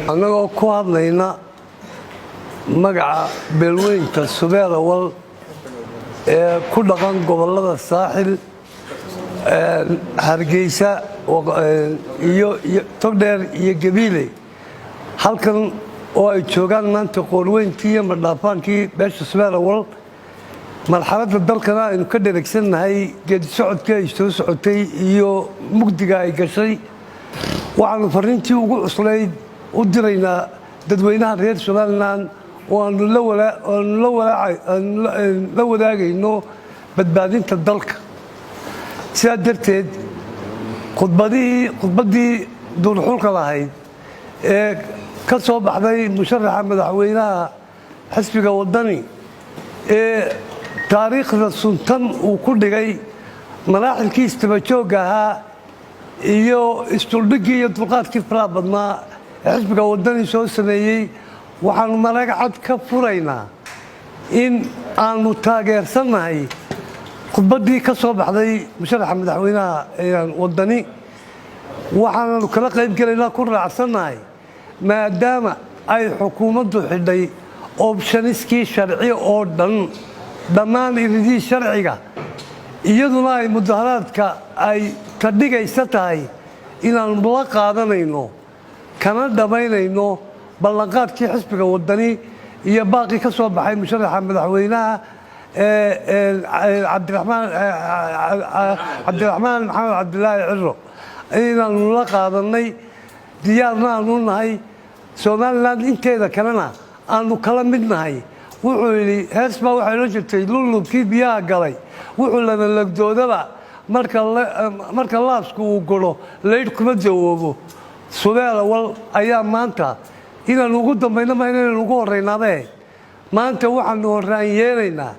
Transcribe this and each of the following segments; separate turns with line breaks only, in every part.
Annagoo ku hadlayna magaca beelweynta Subeer Awal ee ku dhaqan gobollada Saaxil, Hargeysa iyo Togdheer iyo Gabiile, halkan oo ay joogaan maanta qoorweyntii iyo madhaafaankii beesha Subeer Awal, marxaladda dalkana aynu ka dheregsannahay, geedi socodkii ay soo socotay iyo mugdiga ay gashay, waxaanu farriintii ugu cuslayd u diraynaa dadweynaha reer Somaliland oo aanu la wadaagayno badbaadinta dalka. Sidaa darteed, khudbadihii khudbaddii duurxulka lahayd ee ka soo baxday musharaxa madaxweynaha xisbiga Waddani ee taariikhda suntan uu ku dhigay maraaxilkii isdabajoogga ahaa iyo isduldhiggii iyo dulqaadkii faraha badnaa ee xisbiga Waddani soo sameeyey, waxaannu marag cad ka furaynaa in aanu taageersannahay khudbaddii ka soo baxday musharaxa madaxweynaha Waddani. Waxaananu kala qayb gelaynaa, ku raacsannahay, maadaama ay xukuumaddu xidhay options-kii sharci oo dhan, dhammaan iridii sharciga, iyaduna ay mudaharaadka ay ka dhigaysa tahay, inaannu la qaadanayno kana dhammaynayno ballanqaadkii xisbiga Waddani iyo baaqii ka soo baxay musharaxa madaxweynaha Cabdiraxmaan Maxamed Cabdilaahi Ciro, inaannu la qaadannay, diyaarna aanu nahay, Somaliland inteeda kalena aanu kala mid nahay. Wuxuu yidhi, hees baa waxay odhan jirtay: "Lulubkii biyaha galay wuxuu labalagdoodaba, marka laasku uu guro laydh kuma dawoobo." Subeer Awal ayaa maanta inaanu ugu dambayno ma inaynu ugu horraynaabee. Maanta waxaanu horraan yeelaynaa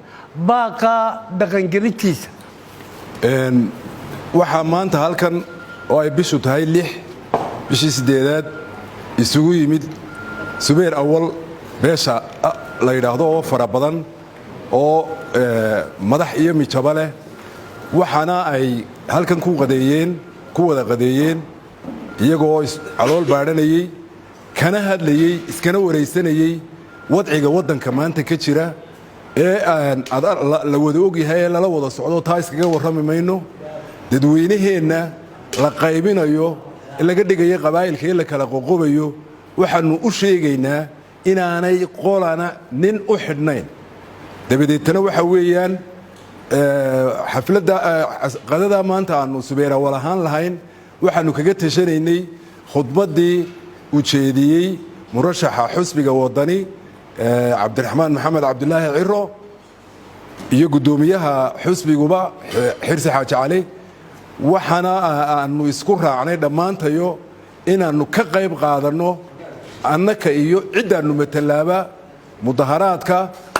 baaqaa dhaqangelintiisa.
Waxaa maanta halkan oo ay bishu tahay 6 bishii 8aad isugu yimid Subeer Awal beesha la yidhaahdo oo fara badan oo madax iyo mijaba leh. Waxaana ay halkan ku qadeeyeen, ku wada qadeeyeen, iyagoo calool baadhanayey, kana hadlayey, iskana waraysanayey wadciga waddanka maanta ka jira ee la wada ogyahay ee lala wada socdo. Taa iskaga warrami mayno. Dadweynaheenna la qaybinayo, laga dhigayo qabaa'ilka ee la kala qoqobayo, waxaannu u sheegaynaa inaanay qolana nin u xidhnayn. Dabadeetana waxa weeyaan xafladda qadadaa maanta aannu Subeer Awal ahaan lahayn, waxaannu kaga tashanaynay khudbaddii uu jeediyey murashaxa xusbiga Waddani, Cabdiraxmaan Maxamed Cabdilaahi Ciro, iyo guddoomiyaha xusbiguba, Xirsi Xaaji Cali. Waxaana aanu isku raacnay dhammaantayo inaannu ka qayb qaadanno, annaka iyo ciddaannu matalaaba, mudaharaadka,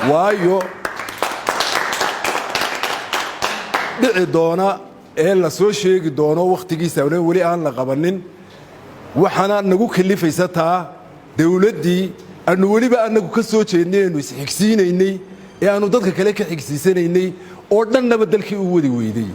waayo dhici doona ee la soo sheegi doono wakhtigiisa weli aan la qabannin. Waxaana nagu kalifaysa taa dawladdii aanu weliba annagu ka soo jeednay, aanu isxigsiinaynay ee aanu dadka kale ka xigsiisanaynay oo dhannaba dalkii u wadi weyday.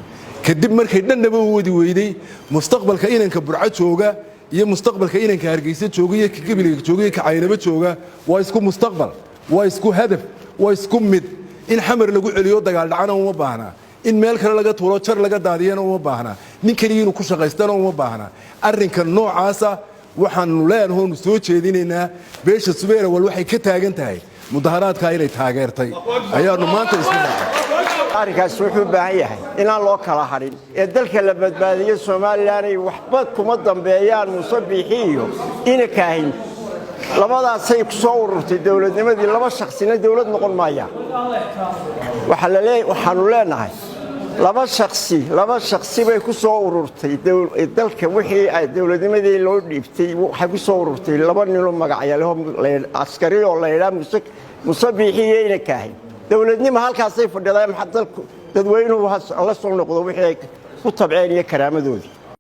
Kadib markay dhannaba u wadi weyday, mustaqbalka inanka Burco jooga iyo mustaqbalka inanka Hargeysa jooga iyo ka Gebiliga jooga iyo ka Caynabo jooga waa isku mustaqbal, waa isku hadaf, waa isku mid. In Xamar lagu celiyo dagaal dhacana uma baahnaa, in meel kale laga tuuro, jar laga daadiyana uma baahnaa, nin keligii inuu ku shaqaystana uma baahnaa. Arrinka noocaasa waxaanu leenahoonu soo jeedinaynaa, beesha Subeer Awal waxay ka taagan tahay mudaharaadkaa inay taageertay ayaanu maanta isku dhacay.
Arrinkaasi wuxuu u baahan yahay inaan loo kala hadhin ee dalka la badbaadiyo. Somalilanay waxba kuma dambeeyaan Muuse Biixi iyo ina Kaahin. Labadaasay ku soo ururtay dowladnimadii. Laba shaksina dowlad noqon maayaan. Waxaannu leenahay laba shaksi bay ku soo ururtay dalka. Wixii ay dowladnimadii loo dhiibtay waxay ku soo ururtay laba ninoo magacyaleho askari oo la yidhaha Muuse Biixi iyo ina Kaahin. Dowladnimo halkaasay fadhidaa. Maxaa dalku dadweynuhu la soo noqdo wixii ay ku tabceen iyo karaamadoodii.